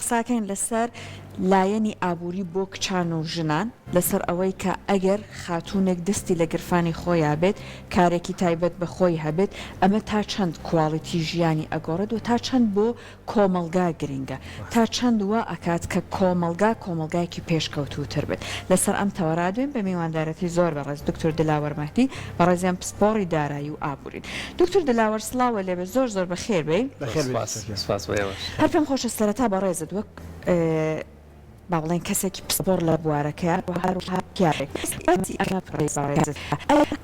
قساکەین لەسەر لایەنی ئابووری بۆ کچان و ژنان، لەسەر ئەوەی کە ئەگەر خاتوونێک دەستی لە گرفانی خۆیا بێت، کارێکی تایبەت بە خۆی هەبێت، ئەمە تا چەند quality ژیانی ئەگۆڕێت و تا چەند بۆ کۆمەڵگا گرنگە، تا چەند وا ئەکات کە کۆمەڵگا کۆمەڵگایەکی پێشکەوتووتر بێت. لەسەر ئەم تەوەرە ئەدوێین بە میواندارەتی زۆر بەڕێز دکتۆر دلاوەر مەهدی، بەڕێزیان پسپۆڕی دارایی و ئابوورین. دکتۆر دلاوەر سڵاوە لێ بێت، زۆر زۆر بەخێر بێی. بەخێر بێی دکتۆر گیان. سپاس بۆ ئێوەش. هەر پێم خۆشە سەرەتا بەڕێزت وەک با بڵێین کەسێکی پسپۆڕ لە بوارەکەیا و هەروەها پیاوێک باسی ئەمە بکەی بەڕێزت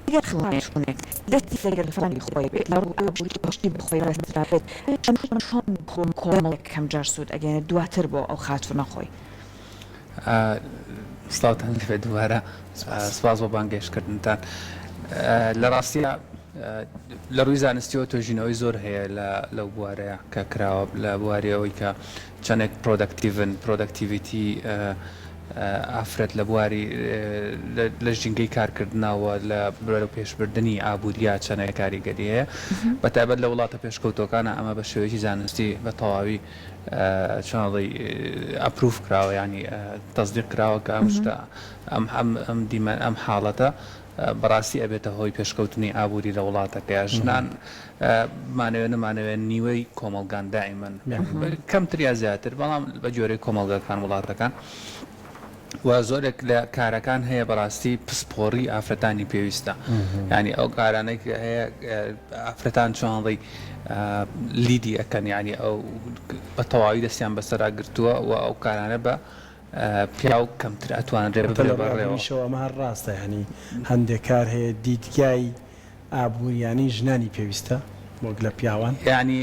ئەگەر خاتوونێک دەستی لە گرفانی خۆی بێت لە ڕووی ئابووری پشتی بە خۆی ڕێکخرابێت ئەمە چۆن بۆ کۆمەڵ یەکەمجار سوود ئەگەیەنێت دواتر بۆ ئەو خاتوونە خۆی؟ سڵاوتان لێبێت دووبارە سپاس بۆ بانگهێشتکردنتان. لە ڕاستیا لە ڕووی زانستیەوە توێژینەوەی زۆر هەیە لە لەو بوارەیە کە کراوە لە بواری ئەوەی کە چەندێک productive ن productivity ئافرەت لە بواری لە ژینگەی کارکردنەوە لە بەرەو پێشبردنی ئابووریا چەندێک کاریگەری هەیە بە تایبەت لە وڵاتە پێشکەوتووەکانە ئەمە بە شێوەیەکی زانستی بە تەواوی چۆن ئەڵێی approve کراوە یانی تەسدیق کراوە کە ئەم شتە ئەم ئەم ئەم دیمەن ئەم حاڵەتە بەڕاستی ئەبێتە هۆی پێشکەوتنی ئابووری لە وڵاتەکەیا ژنان بمانەوێ نەمانەوێ نیوەی کۆمەڵگان دائیمەن کەمتر یا زیاتر بەڵام بە گوێرەی کۆمەڵگەکان وڵاتەکان و زۆرێک لە کارەکان هەیە بەڕاستی پسپۆڕی ئافرەتانی پێویستە یانی ئەو کارانەی کە هەیە ئافرەتان چۆنڵی لیدی ئەکەن یانی ئەو بە تەواوی دەستیان بەسەرا گرتووە و ئەو کارانە بە پیاو کەمتر ئەتوانرێ ببرێ بەڕێوە. ئەمە هەر ڕاستە یانی هەندێک کار هەیە دیدگای ئابووریانەی ژنانی پێویستە وەک لە پیاوان. یانی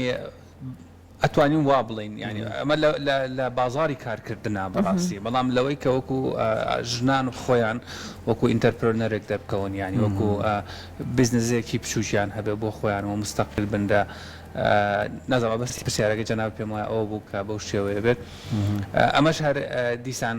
ئەتوانین وا بڵێین یانی ئەمە لە لە لە بازاڕی کارکردنا بەڕاستی بەڵام لەوەی کە وەکو ژنان خۆیان وەکو entrepreneur ێک دەربکەون یانی وەکو بزنزێکی بچووکیان هەبێ بۆ خۆیان و مستەقیل بن لە نازانم مەبەستی پرسیارەکەی جەنابت پێم وایە ئەوە بوو کە بەو شێوەیە بێت ئەمەش هەر دیسان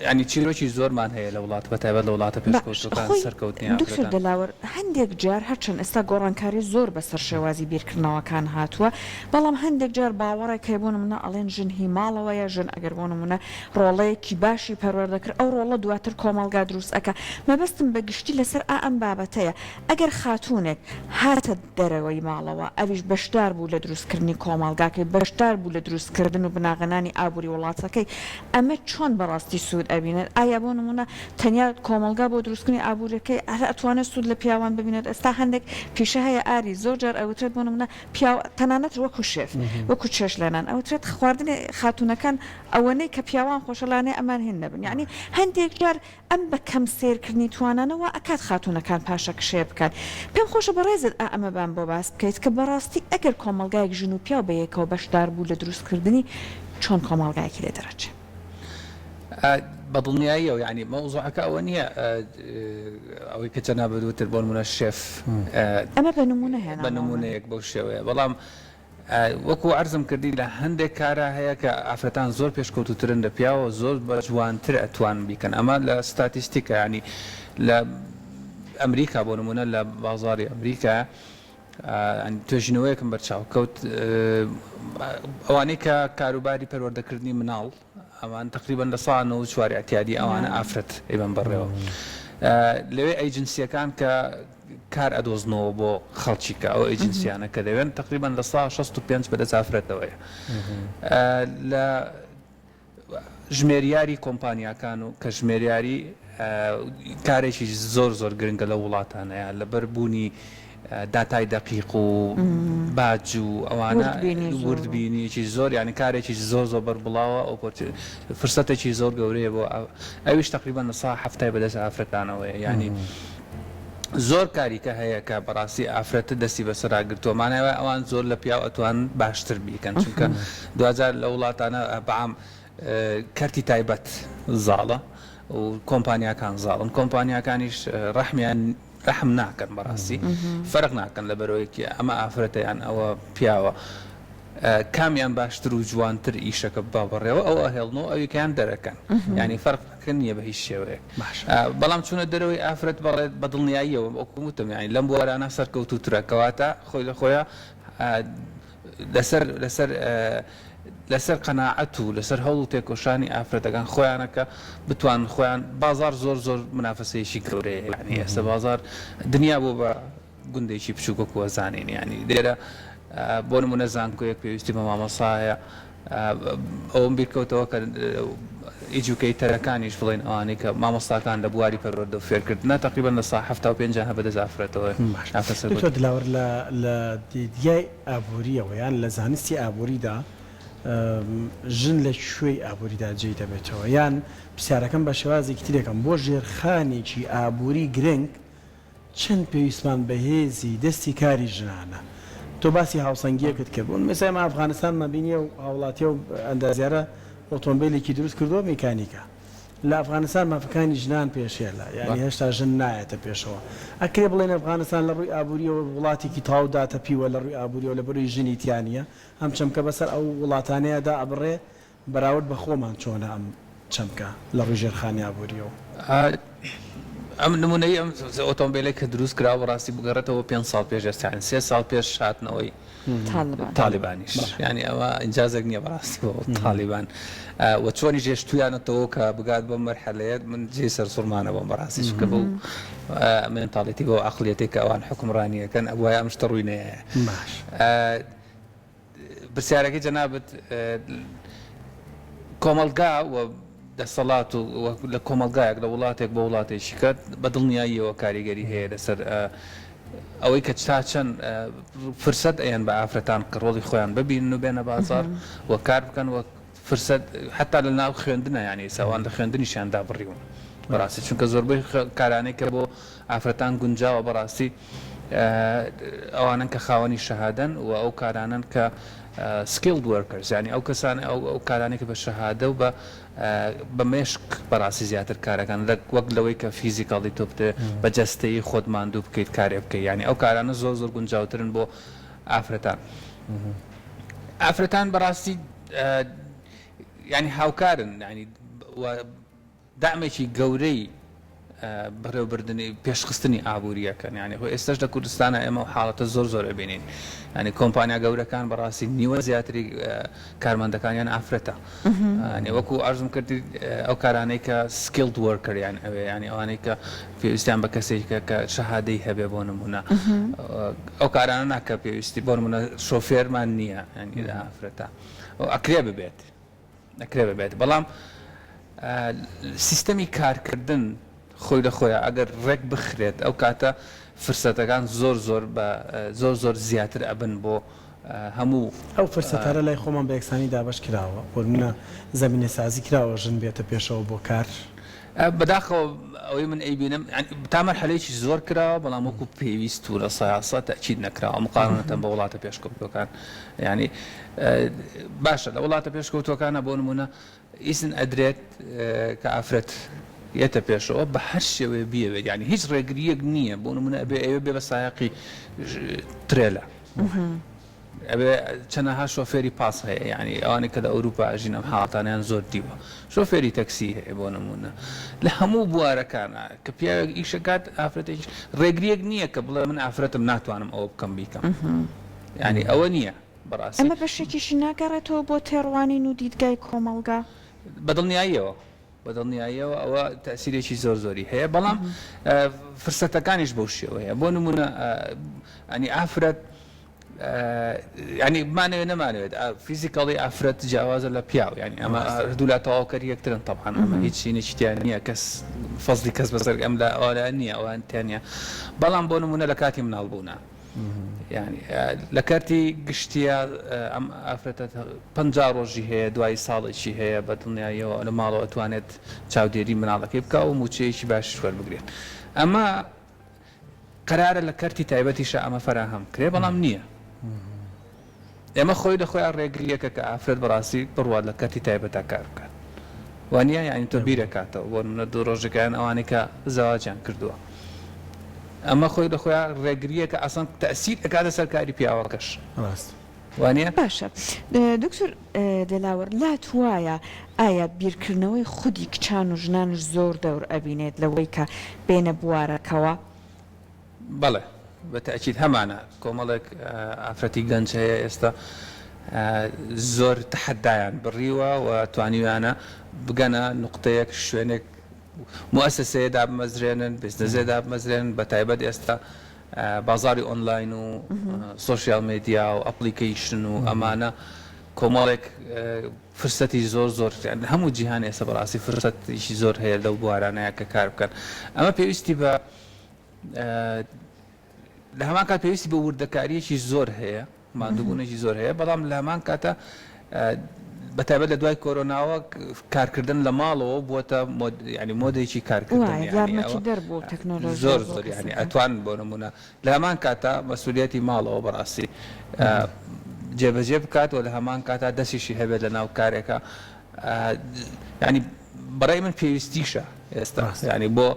یانی چیرۆکی زۆرمان هەیە لە وڵات بەتایبەت لە وڵاتە باش پێشکەوتووەکان خۆی سەرکەوتنی دکتۆر ئافرەتان. دلاوەر هەندێک جار هەرچەند ئێستا گۆڕانکاری زۆر بەسەر شێوازی بیرکردنەوەکان هاتووە بەڵام هەندێک جار باوەڕێک هەیە بۆ نمونە ئەڵێن ژن هی ماڵەوەیە ژن ئەگەر بۆ نمونە ڕۆڵەیەکی باشی پەروەردە کرد ئەو ڕۆڵە دواتر کۆمەڵگا دروست ئەکا مەبەستم بە گشتی لەسەر ئا ئەم بابەتەیە ئەگەر خاتوونێک هاتە دەرەوەی ماڵەوە، ئەویش بەشدار بوو لە دروستکردنی کۆمەڵگاکەی، بەشدار بوو لە دروستکردن و بناغەنانی ئابووری وڵاتەکەی، ئەمە چۆن بەڕاستی سوود ئەبینێت؟ ئایا بۆ نموونە تەنیا کۆمەڵگا بۆ دروستکردنی ئابووریەکەی هەر ئەتوانێت سوود لە پیاوان ببینێت؟ ئێستا هەندێک پیشە هەیە ئاری زۆر جار ئەوترێت بۆ نموونە پیاو تەنانەت وەکو شێف وەکو چێشتلێنان ئەوترێت خواردنی خاتوونەکان ئەوەنەی کە پیاوان خۆشە لانەیە ئەمان هین نەبن یەعنی هەندێک جار ئەم بە کەم سەیرکردنی توانانە وا ئەکات خاتوونەکان پاشەکشێ بکەن. پێم خۆشە بەڕێزت ئا ئەمەمان بۆ باس بکەیت کە بەڕاستی ئەگەر کۆمەڵگایەک ژن و پیاو بەیەکەوە بەشدار بوو لە دروست کردنی چۆن کۆمەڵگایەکی لێ دەرەچێ؟ بە دڵنیاییەوە یانی مەوزوعەکە ئەوە نییە ئەوەی کە جەنابت وتت بۆ نموونە شێف ئەمە بە نموونە بە هێنامەوە من. نموونەیەک بەو شێوەیە بەڵام وەکو عەرزم کردی لە هەندێک کارا هەیە کە ئافرەتان زۆر پێشکەوتووترن لە پیاوە زۆر بە جوانتر ئەتوانن بیکەن ئەمە لە ستاتیستیکە یانی لە ئەمریکا بۆ نمونە لە بازاری ئەمریکا توێژینەوەیەکم بەرچاو کەوت ئەوانەی کە کاروباری پەروەردەکردنی مناڵ ئەوان تەقریبەن 94% ئیعتیادی ئەوانە ئافرەت ئەیبەن بەڕێوە لەوێ ئەیجنسیەکان کە کار ئەدۆزنەوە بۆ خەڵکی کە ئەو ئەیجنسیانە کە دەوێن تەقریبەن 65% بەدەست ئافرەتەوەیە لە ژمێریاری کۆمپانیاکان و کە ژمێریاری کارێکی زۆر زۆر گرنگە لە وڵاتانەیە لەبەر بوونی داتای دەقیق و باج و ئەوانە وردبینیەکی زۆر یانی کارێکی زۆر زۆر بەربڵاوە فرسەتێکی زۆر گەورەیە بۆ ئەویش تەقریبەن 70% بەدەست ئافرەتانەوەیە یانی زۆر کاری کە هەیە کە بەڕاستی ئافرەت دەستی بەسەرا گرتووە مانای وایە ئەوان زۆر لە پیاو ئەتوان باشتر بیکەن چونکە دواجار لە وڵاتانە بەعام کەرتی تایبەت زاڵە و کۆمپانیاکان زاڵن کۆمپانیاکانیش ڕەحمیان ڕەحم ناکەن بەڕاستی فەرق ناکەن لە بەرەوەیەکی ئەمە ئافرەتە یان ئەوە پیاوە کامیان باشتر و جوانتر ئیشەکە ببا بەڕێوە ئەو ئەهێڵن و ئەویکەیان دەرەکەن یانی فەرقەکە نییە بە هیچ شێوەیەک بەڵام چوونە دەرەوەی ئافرەت بەڕێ بە دڵنیاییەوە وەکو وتم یانی لەم بوارانە سەرکەوتووترە کەواتە خۆی لە خۆیا لەسەر لەسەر. لەسەر قەناعەت و لەسەر هەوڵ و تێکۆشانی ئافرەتەکان خۆیانە کە بتوانن خۆیان بازاڕ زۆر زۆر منافەسەیەکی گەورەیە یانی ئێستا بازاڕ دنیا بۆ بە گوندێکی بچووک وەکو ئەزانین یانی لێرە بۆ نمونە زانکۆیەک پێویستی بە مامۆستا هەیە ئەوەم بیرکەوتەوە کە educator ەکانیش بڵێن ئەوانەی کە مامۆستاکان لە بواری پەروەردە و فێرکردنە تەقریبەن لە سا 75 یان هەر بەدەست ئافرەتەوەیە باش ئافرەت دکتۆر سەرکەوتوو. دلاوەر لە لە دیدگای ئابوورییەوە یان لە زانستی ئابووریدا ژن لە کوێی ئابووریدا جێی دەبێتەوە؟ یان پرسیارەکەم بە شێوازێکی ترێکم بۆ ژێرخانێکی ئابووری گرنگ چەند پێویستمان بە هێزی دەستی کاری ژنانە؟ تۆ باسی هاوسەنگییەکت کرد، بۆ نموونە ئێستا ئێمە ئەفغانستانمان بینی ئەو هاوڵاتییە و ئەندازیارە ئۆتۆمبێلێکی دروست کردووە میکانیکە. لە ئەفغانستان مافەکانی ژنان پێشێلە، یانی هێشتا ژن نایەتە پێشەوە. ئەکرێ بڵێین ئەفغانستان لە ڕووی ئابوورییەوە وڵاتێکی تەواو داتەپیوە لە ڕووی ئابوورییەوە لەبەرئەوەی ژنی تیا نییە؟ ئەم چەمکە بەسەر ئەو وڵاتانەیا دائەبڕێ؟ بەراورد بە خۆمان چۆنە ئەم چەمکە لە ڕووی ژێرخانی ئابوورییەوە؟ ئەم نموونەی ئەم ئۆتۆمبێلەی کە دروست کراوە بەڕاستی بگەڕێتەوە بۆ پێنج ساڵ پێش ئێستا یانی سێ ساڵ پێش هاتنەوەی تاڵیبانیش یانی ئەوە ئینجازێک نییە بەڕاستی بۆ تاڵیبان و چۆنیش هێشتوویانەتەوە کە بگات بەم مەرحەلەیە من جێی سەرسوڕمانە بۆم بەڕاستی چونکە بەو mentality بەو عەقڵیەتەی کە ئەوان حوکمڕانییەکەن ئەبوایە ئەم شتە ڕووی نەیایە. باش. پرسیارەکەی جەنابت کۆمەڵگا و دەسەڵات و لە کۆمەڵگایەک لە وڵاتێک بۆ وڵاتێکی کە بە دڵنیاییەوە کاریگەری هەیە لەسەر ئەوەی کە تا چەند فرسەت ئەیەن بە ئافرەتان کە ڕۆڵی خۆیان ببینن و بێنە بازاڕ و کار بکەن و فرسەت حتا لە ناو خوێندنە یانی ئێستا ئەوان لە خوێندنیشیان دابڕیون بەڕاستی چونکە زۆربەی کارانەی کە بۆ ئافرەتان گونجاوە بەڕاستی ئەوانەن کە خاوەنی شەهادەن و ئەو کارانەن کە skilled workers یانی ئەو کەسانە ئەو ئەو کارانەی کە بە شەهادە و بە بە مێشک بەڕاستی زیاتر کارەکان لە وەک لەوەی کە physically تۆ بتەوێت بە جەستەیی خۆت ماندوو بکەیت کارێ بکەیت یانی ئەو کارانە زۆر زۆر گونجاوترن بۆ ئافرەتان ئافرەتان بەڕاستی یانی هاوکارن یانی و دەعمێکی گەورەی بەڕێوەبردنی پێشخستنی ئابوورییەکەن یانی خۆ ئێستاش لە کوردستانە ئێمە ئەو حاڵەتە زۆر زۆر ئەبینین یانی کۆمپانیا گەورەکان بەڕاستی نیوە زیاتری کارمەندەکانیان ئافرەتە یانی وەکو عەرزم کردی ئەو کارانەی کە skilled worker یان ئەوێ یانی ئەوانەی کە پێویستیان بە کەسێکە کە شەهادەی هەبێ بۆ نمونە ئەو کارانە ناکە پێویستی بۆ نمونە شۆفێرمان نییە یانی لە ئافرەتە ئەکرێ ببێت ئەکرێ ببێت بەڵام سیستەمی کارکردن خۆی لە خۆیا ئەگەر ڕێک بخرێت ئەو کاتە فرسەتەکان زۆر زۆر بە زۆر زۆر زیاتر ئەبن بۆ هەموو. ئەو فرسەتانە لای خۆمان بە یەکسانی دابەش کراوە بۆ نمونە زەمینەسازی کراوە ژن بێتە پێشەوە بۆ کار؟ بەداخەوە ئەوەی من ئەیبینم تا مەرحەلەیەکی زۆر کراوە بەڵام وەکو پێویست و لە سەیاسە تەئکید نەکراوە مقارنەتەن بە وڵاتە پێشکەوتووەکان یانی باشە لە وڵاتە پێشکەوتووەکانە بۆ نمونە ئیزن ئەدرێت کە ئافرەت یەتە پێشەوە بە هەر شێوەیە بیەوێت یانی هیچ ڕێگرییەک نییە بۆ نمونە ئەبێ ئەوێ بێ بە سایەقی ترێلە ئەبێ چەنەها شۆفێری پاس هەیە یانی ئەوانەی کە لە ئەوروپا ئەژین ئەم حاڵەتانەیان زۆر دیوە شۆفێری تەکسی هەیە بۆ نمونە لە هەموو بوارەکانە کە پیاوێک ئیشەکات ئافرەتێکیش ڕێگریەک نییە کە بڵێ من ئافرەتم ناتوانم ئەوە بکەم بیکەم یانی ئەوە نییە بەڕاستی. ئەمە بەشێکیشی ناگەڕێتەوە بۆ تێڕوانین و دیدگای کۆمەڵگا؟ بەدڵنیاییەوە بەدڵنیاییەوە ئەوە تەئسیرێکی زۆر زۆری هەیە بەڵام فرسەتەکانیش بەو شێوەیە بۆ نمونە ئەنی ئافرەت ینی بمانەوێت نەمانەوێت physically ئافرەت جیاوازە لە پیاو ینی ئەمە هەردوولا تەواوکەری یەکترن تەبعەن ئەمە هیچ شینێکی تیا نییە کەس فەزلی کەس بەسەر ئەم لە ئەولا نییە ئەوان تیا نییە بەڵام بۆ نمونە لە کاتی مناڵ بوونە یانی لە کەرتی گشتیە ئەم ئافرەتە 50 ڕۆژی هەیە دوای ساڵێکی هەیە بە دڵنیاییەوە لە ماڵەوە توانێت چاودێری مناڵەکەی بکا و مووچەیەکی باشیش وەربگرێت ئەمە قەرارە لە کەرتی تایبەتیشا ئەمە فەراهەم بکرێ بەڵام نییە ئێمە خۆی لە خۆیان ڕێگریەکە کە ئافرەت بەڕاستی بڕوات لە کەرتی تایبەتا کار بکات وانە یعنی تۆ بیرەکاتەوە بۆ نمونە دوو ڕۆژەکەیان ئەوانەی کە زەواجیان کردووە ئەمە خۆی لە خۆیان ڕێگریەکە ئەسڵەن تەئسیر ئەکاتە سەر کاری پیاوەکەش ڕاست وانە؟ باشە دکتۆر دلاوەر لات وایە ئایا بیرکردنەوەی خودی کچان و ژنانش زۆر دەور ئەبینێت لەوەی کە بێنە بوارەکەوە؟ بەڵێ بە تەئکید هەمانە کۆمەڵێک ئافرەتی گەنج هەیە ئێستا. زۆر تەحەدایان بڕیوە و توانیویانە بگەنە نوقتەیەک شوێنێک موئەسەسەیە دابمەزرێنن، بزنزێ دابمەزرێنن، بەتایبەت ئێستا بازاڕی ئۆنلاین و سۆشیال مێدیا و ئەپڵیکەیشن و ئەمانە کۆمەڵێک فرسەتی زۆر زۆر یانی هەموو جیهان ئێستا بەڕاستی فرسەتێکی زۆر هەیە لەو بوارانەیە کە کار بکەن ئەمە پێویستی بە لە هەمان کات پێویستی بە وردەکارییەکی زۆر هەیە، ماندووبوونێکی زۆر هەیە، بەڵام لە هەمان کاتە بە تایبەت لە دوای کۆرۆناوە کارکردن لە ماڵەوە بووەتە مۆد یانی مۆدێکی کارکردن وایە یانی ئەوە یارمەتیدەر بوو تەکنۆلۆژیا زۆر بۆ زۆر یانی کەسەکان. ئەتوان بۆ نموونە لە هەمان کاتا مەسئولیەتی ماڵەوە بەڕاستی جێبەجێ بکات و لە هەمان کاتا دەستیشی هەبێت لە ناو کارێکا یانی بەڕای من پێویستیشە ئێستا ڕاستە. یانی بۆ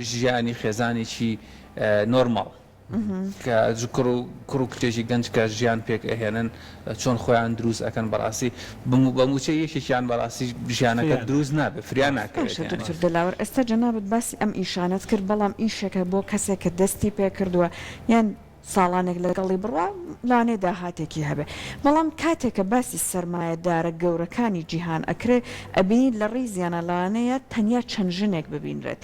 ژیانی خێزانێکی نۆرماڵ کە کوڕ و کوڕ و کچێکی گەنج کە ژیان پێک ئەهێنن چۆن خۆیان دروست ئەکەن بەڕاستی بە موچەی یەکێکیان بەڕاستی ژیانەکە فریا دروست ناکەوێت. نابێت فریا ڕاستە. ناکەوێت باشە یانی. دکتۆر دلاوەر ئێستا جەنابت باسی ئەم ئیشانەت کرد بەڵام ئیشێکە بۆ کەسێک کە دەستی پێکردووە یان ساڵانێک لەگەڵی بڕوا لەوانەیە داهاتێکی هەبێ بەڵام کاتێک کە باسی سەرمایەدارە گەورەکانی جیهان ئەکرێ ئەبینی لە ڕیزیانە لەوانەیە تەنیا چەند ژنێک ببینرێت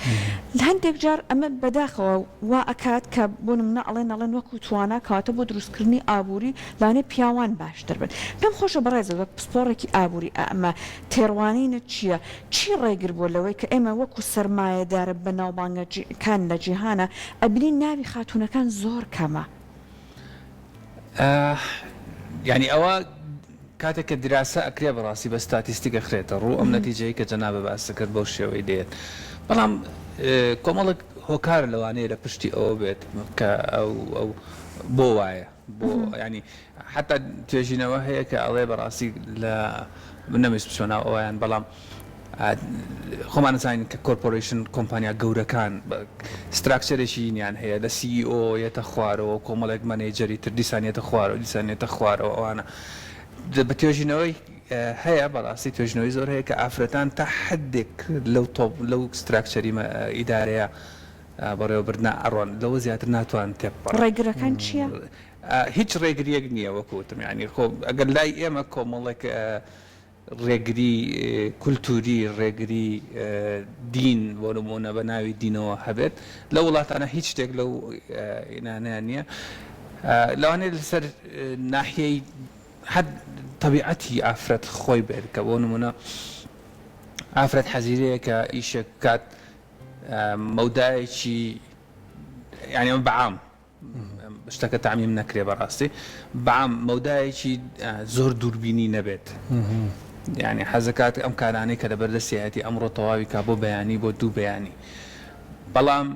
هەندێک جار ئەمە بەداخەوە وا ئەکات کە بۆ نمونە ئەڵێن ئەڵێن وەکو توانا کەواتە بۆ دروستکردنی ئابوری لەوانەیە پیاوان باشتر بن پێم خۆشە بەڕێزت وەک پسپۆڕێکی ئابوری ئەمە تێڕوانینت چیە چی ڕێگر بووە لەوەی کە ئێمە وەکو سەرمایەدارە بەناوبانگەکان لە جیهانا ئەبینین ناوی خاتوونەکان زۆر کەمە؟ یانی ئەوە کاتێک کە دیراسە ئەکرێ بەڕاستی بە ستاتیستیک ئەخرێتە ڕوو ئەم نەتیجەی کە جەنابت باست کرد بەو شێوەی دێت بەڵام کۆمەڵێک هۆکار لەوانەیە لە پشتی ئەوە بێت کە ئەو ئەو بۆ وایە بۆ یانی حەتا توێژینەوە هەیە کە ئەڵێ بەڕاستی لە من نەمویست بچمە ناو ئەویان بەڵام خۆمان ئەزانین کە corporation کۆمپانیا گەورەکان structure ێکی ینیان هەیە لە CEO یەتە خوارەوە کۆمەڵێک مەنێجەری تر دیسان یەتە خوارەوە دیسان یەتە خوارەوە ئەوانە بە توێژینەوەی هەیە بەڕاستی توێژینەوەی زۆر هەیە کە ئافرەتان تا حدێک لەو تۆپ لەو structure ی ئیدارەیە بەڕێوەبردنە ئەڕۆن لەوە زیاتر ناتوان تێبپەڕن. ڕێگرەکان چییە؟ هیچ ڕێگرییەک نییە وەکو وتم یانی خۆ ئەگەر لای ئێمە کۆمەڵێک ڕێگری کولتووری ڕێگری دین بۆ نموونە بە ناوی دینەوە هەبێت لەو وڵاتانە هیچ شتێک لەو ئینانەیان نییە لەوانەیە لەسەر ناحیەی هەر تەبیعەتی ئافرەت خۆی بێت کە بۆ نموونە ئافرەت حەزیرەیە کە ئیشێک بکات مەودایەکی یانی ئەمە بەعام شتەکە تەعمیم نەکرێ بەڕاستی بەعام مەودایەکی زۆر دووربینی نەبێت یعنی حەزەکات ئەم کارانەی کە لەبەر دەستیایەتی ئەمڕۆ تەواوی کا بۆ بەیانی بۆ دوو بەیانی بەڵام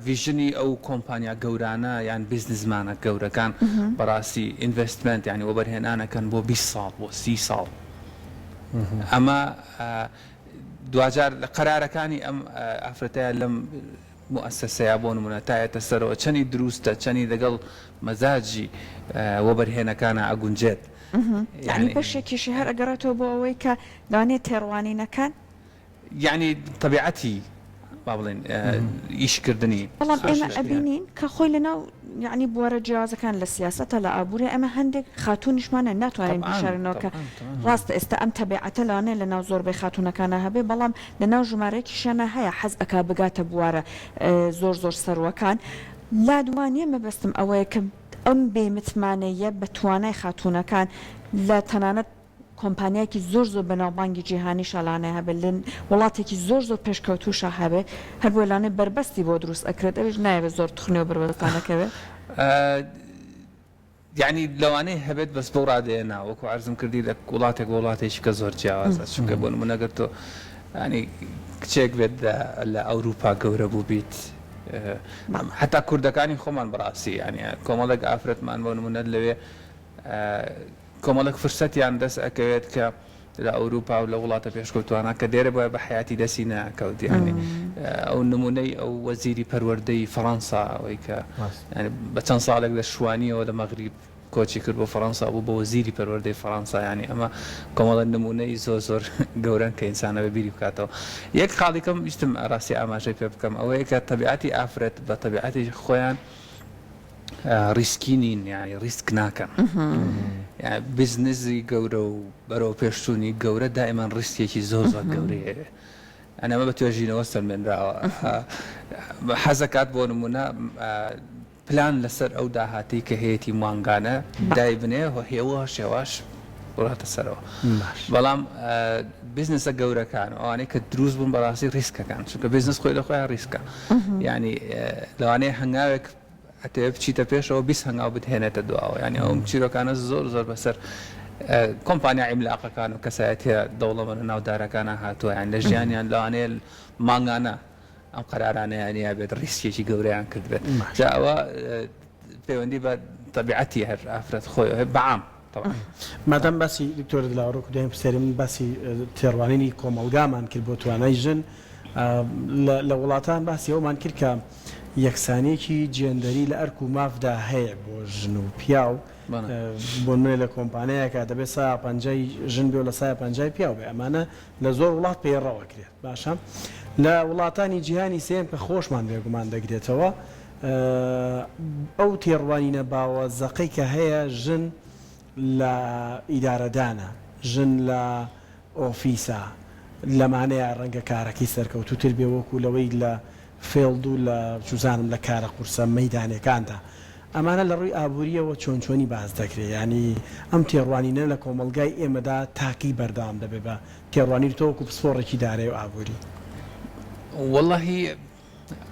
vision ی ئەو کۆمپانیا گەورانە یان بزنسمانە گەورەکان بەڕاستی investment یعنی وەبەرهێنانەکەن بۆ 20 ساڵ بۆ 30 ساڵ ئەمە دواجار لە قەرارەکانی ئەم ئافرەتەیە لەم موئەسەسەیە بۆ نمونە تا یەتە سەرەوە چەنی دروستە چەنی لەگەڵ مەزاجی وەبەرهێنەکانا ئەگونجێت یانی بەشێکیشی هەر ئەگەڕێتەوە بۆ ئەوەی کە لەوانەیە تێڕوانینەکان. یانی تەبیعەتی با بڵێین ئیش کردنی. بەڵام ئێمە ئەبینین کە خۆی لەناو یانی بوارە جیاوازەکان لە سیاسەتە لە ئابووریا ئێمە هەندێک خاتوونیشمان هەن ناتوانین بیشارینەوە کە ڕاستە ئێستا ئەم تەبیعەتە لەوانەیە لەناو زۆربەی خاتوونەکانا هەبێ بەڵام لەناو ژمارەیەکیشیانا هەیە حەز ئەکا بگاتە بوارە زۆر زۆر سەرووەکان لات وانیە مەبەستم ئەوەیە کە ئەم بێ متمانەییە بە توانای خاتوونەکان لە تەنانەت کۆمپانیایەکی زۆر زۆر بەناوبانگی جیهانیشا لانەیە هەبێت لە وڵاتێکی زۆر زۆر پێشکەوتووشا هەبێ هەر بۆیە لانەیە بەربەستی بۆ دروست ئەکرێت ئەویش نایەوێت زۆر تخنێ و بەربەستانە کەوێ. یەعنی لەوانەیە هەبێت بەس بەو ڕادەیە نا وەکو عەرزم کردی لە وڵاتێک بۆ وڵاتێکی کە زۆر جیاوازە چونکە بۆ نمونە گەر تۆ ینی کچێک بێت لە ئەوروپا گەورە بوو بیت حتا کوردەکانی خۆمان بەڕاستی ینی کۆمەڵێک ئافرەتمان بۆ نمونە لەوێ کۆمەڵێک فرسەتیان دەست ئەکەوێت کە لە ئەوروپا و لە وڵاتە پێشکەوتوانە کە دێرە بۆیە بە حیاتی دەستی ناکەوت یعنی ئەو نمونەی ئەو وەزیری پەروەردەی فەڕەنسا ئەوەی کە بە چەند ساڵێک لە شوانیەوە لە مەغریب کۆچی کرد بۆ فەڕەنسا بوو بە وەزیری پەروەردەی فەڕەنسا یعنی ئەمە کۆمەڵە نمونەی زۆر زۆر گەورەن کە ئینسانە بە بیری بکاتەوە یەک خاڵیکەم ویستم ڕاستی ئاماژەی پێ بکەم ئەوەیە کە تەبیعەتی ئافرەت بە تەبیعەتی خۆیان. ڕیسکی نین یانی ڕیسک ناکەن بزنزی گەورە و بەرەو پێشچوونی گەورە دائیمان ڕیسکێکی زۆر زۆر گەورەی هەیە یانی ئەمە بە توێژینەوە سەلمێنراوە حەزەکات بۆ نمونە پلان لەسەر ئەو داهاتەی کە هەیەتی مانگانە دایبنێ و هێواش هێواش بڕاتە سەرەوە بەڵام بزنسە گەورەکان و ئەوانەی کە دروست بوون بەڕاستی ڕیسکەکان چونکە بزنس خۆی لە خۆیان ڕیسکە یعنی لەوانەیە هەنگاوێک ئەتەوێ بچیتە پێشەوە 20 هەنگاو بتهێنێتە دواوە یعنی ئەو چیرۆکانە زۆر زۆر بەسەر کۆمپانیا عیملاقەکان و کەسایەتیە دەوڵەمەنە ناودارەکانە هاتووە یان لە ژیانیان لەوانەیە مانگانە ئەم قەرارانەیان یابێت ڕیسکێکی گەورەیان کردبێت جا ئەوە پەیوەندی بە تەبیعەتی هەر ئافرەت خۆی هەیە بەعام طبعا. مادام باسی دکتۆر دلاوەر وەکو دوایین پرسیاری من باسی تێڕوانینی کۆمەڵگامان کرد بۆ توانای ژن لە وڵاتان باسی ئەومان کرد کە یەکسانیەکی جێندەری لە ئەرک و مافدا هەیە بۆ ژن و پیاو بۆ نمونە لە کۆمپانیایەکا دەبێت سایا پەنجای ژن بێ و لە سایا پەنجای پیاو بێ ئەمانە لە زۆر وڵات پەیڕەو ئەکرێت باشە لە وڵاتانی جیهانی سێیەم کە خۆشمان بێگومان دەگرێتەوە ئەو تێڕوانینە باوە زەقەی کە هەیە ژن لە ئیدارەدانە ژن لە ئۆفیسە لەمانەیە ڕەنگە کارەکەی سەرکەوتووتر بێ وەکو لەوەی لە field و لە چوزانم لە کارە قورسە مەیدانیەکاندا. ئەمانە لە ڕووی ئابووریەوە چۆن چۆنی باس دەکرێ؟ یانی ئەم تێڕوانینە لە کۆمەڵگای ئێمەدا تاکەی بەردەوام دەبێ بە تێڕوانینی تۆ وەکو پسپۆڕێکی دارایی و ئابووری؟ وەڵاهی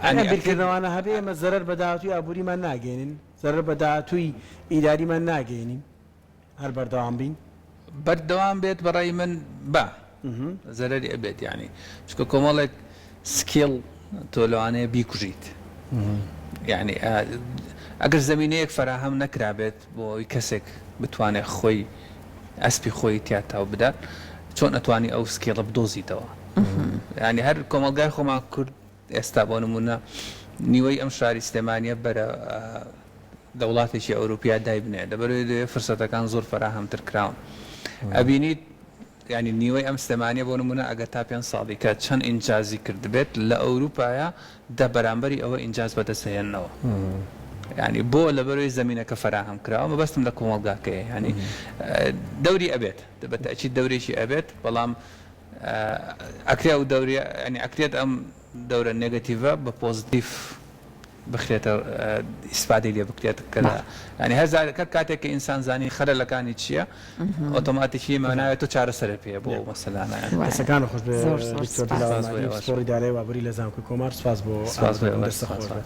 ئەم بیرکردنەوانە هەبێ ئێمە زەرەر بە داهاتووی ئابووریمان ناگەیەنین، زەرەر بە داهاتووی ئیداریمان ناگەیەنین. هەر بەردەوام بین؟ بەردەوام بێت بەڕای من با زەرەری ئەبێت یانی چونکە کۆمەڵێک skill تۆ لەوانەیە بیکوژیت یعنی ئەگەر زمینەیەک فەراهەم نەکرابێت بۆ ئەوی کەسێک بتوانێت خۆی ئەسپی خۆی تیا تاو بدات چۆن ئەتوانی ئەو skill ە بدۆزیتەوە ینی هەر کۆمەڵگای خۆمان کورد ئێستا بۆ نمونە نیوەی ئەم شاری سلێمانیە بەرە لە وڵاتێکی ئەوروپیا دایبنێ لەبەرئەوەی لەوێ فرسەتەکان زۆر فەراهەمتر کراون ئەبینیت یانی نیوەی ئەم سلێمانیە بۆ نمونە ئەگەر تا پێنج ساڵی کە چەند ئینجازی کردبێت لە ئەوروپایە دە بەرامبەری ئەوە ئینجاز بەدەست هێننەوە یانی بۆ لەبەرئەوەی زەمینەکە فەراهەم کراوە مەبەستم لە کۆمەڵگاکەیە یانی دەوری ئەبێت بە تەئکید دەورێکی ئەبێت بەڵام ئەکرێ ئەو دەوریە یانی ئەکرێت ئەم دەورە negative ە بە positive بخرێتە ئیسفادەی لێ بکرێت کە یانی هەر هەر کاتێک کە ئینسان زانی خەلەلەکانی چییە ئۆتۆماتیکی ماناوێت تۆ چارەسەرت پێیە بۆ ئەو مەسەلانە. دەستەکانت خۆش بێ دکتۆر دلاوەر مەهدی پسپۆڕی دارایی و ئابووری لە زانکۆی کۆمار سوپاس بۆ سوپاس بۆ ئامادەبوون ئێوەش دەستت سوپاس. خۆش بێت.